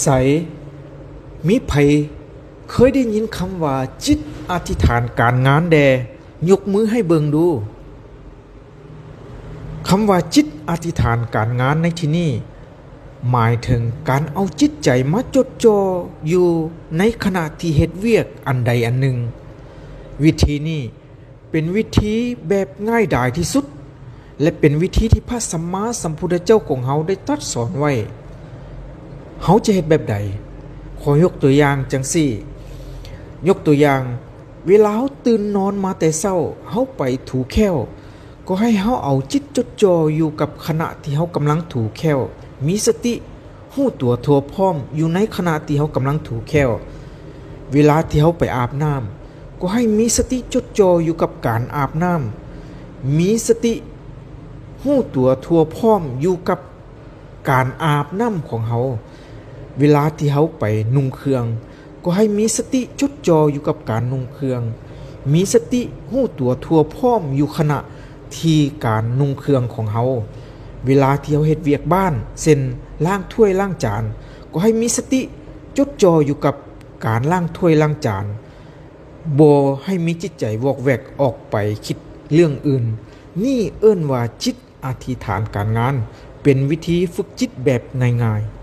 ໃສ ມີໃຜເຄີຍໄດ້ຍິນຄຳວ່າຈິດອະທິຖານການງານແດ່? ຍົກມືໃຫ້ເບິ່ງດູ. ຄຳວ່າຈິດອະທິຖານການງານໃນທີ່ນີ້ ໝາຍເຖິງການເອົາຈິດໃຈມາຈົດຈ່ອ ຢູ່ໃນຂະນະທີ່ເຮັດວຽກອັນໃດອັນໜຶ່ງ. ວິທີນີ້ ເປັນວິທີແບບງ່າຍດາຍທີ່ສຸດ ແລະ ເປັນວິທີທີ່ພະສຳມາສຳພຸດທະເຈົ້າຂອງເຮົາໄດ້ຕັດສອນໄວ້. ເຮົາຈະເຮັດແບບໃດ? ຂໍຍົກຕົວຢ່າງຈັ່ງຊີ້, ຍົກຕົວຢ່າງ, ເວລາເຮົາຕື່ນນອນມາແຕ່ເຊົ້າ, ເຮົາໄປຖູແຂ້ວ, ກໍໃຫ້ເຮົາເອົາຈິດຈົດຈ່ອຢູ່ກັບຂະນະທີ່ເຮົາກຳລັງຖູແຂ້ວ, ມີສະຕິ ຮູ້ຕົວທົ່ວພ້ອມຢູ່ໃນຂະນະທີ່ເຮົາກຳລັງຖູແຂ້ວ. ເວລາທີ່ເຮົາໄປອາບນ້ຳ, ກໍໃຫ້ມີສະຕິຈົດຈ່ອຢູ່ກັບການອາບນ້ຳ, ມີສະຕິຮູ້ຕົວທົ່ວພ້ອມຢູ່ກັບການອາບນ້ຳຂອງເຮົາ. ເວລາທີ່ເຮົາໄປນຸ່ງເຄື່ອງ, ກໍໃຫ້ມີສະຕິຈົດຈ່ອຢູ່ກັບການນຸ່ງເຄື່ອງ, ມີສະຕິຮູ້ຕົວທົ່ວພ້ອມຢູ່ຂະນະທີ່ການນຸ່ງເຄື່ອງຂອງເຮົາ. ເວລາທີ່ເຮົາເຮັດວຽກບ້ານ ເຊັ່ນ ລ້າງຖ້ວຍລ້າງຈານ, ກໍໃຫ້ມີສະຕິຈົດຈ່ອຢູ່ກັບການລ້າງຖ້ວຍລ້າງຈານ, ບໍ່ໃຫ້ມີຈິດໃຈວອກແວກອອກໄປຄິດເລື່ອງອື່ນ. ນີ້ເອີ້ນວ່າຈິດ ອະທິຖານການງານ ເປັນວິທີຝຶກຈິດແບບງ່າຍໆ.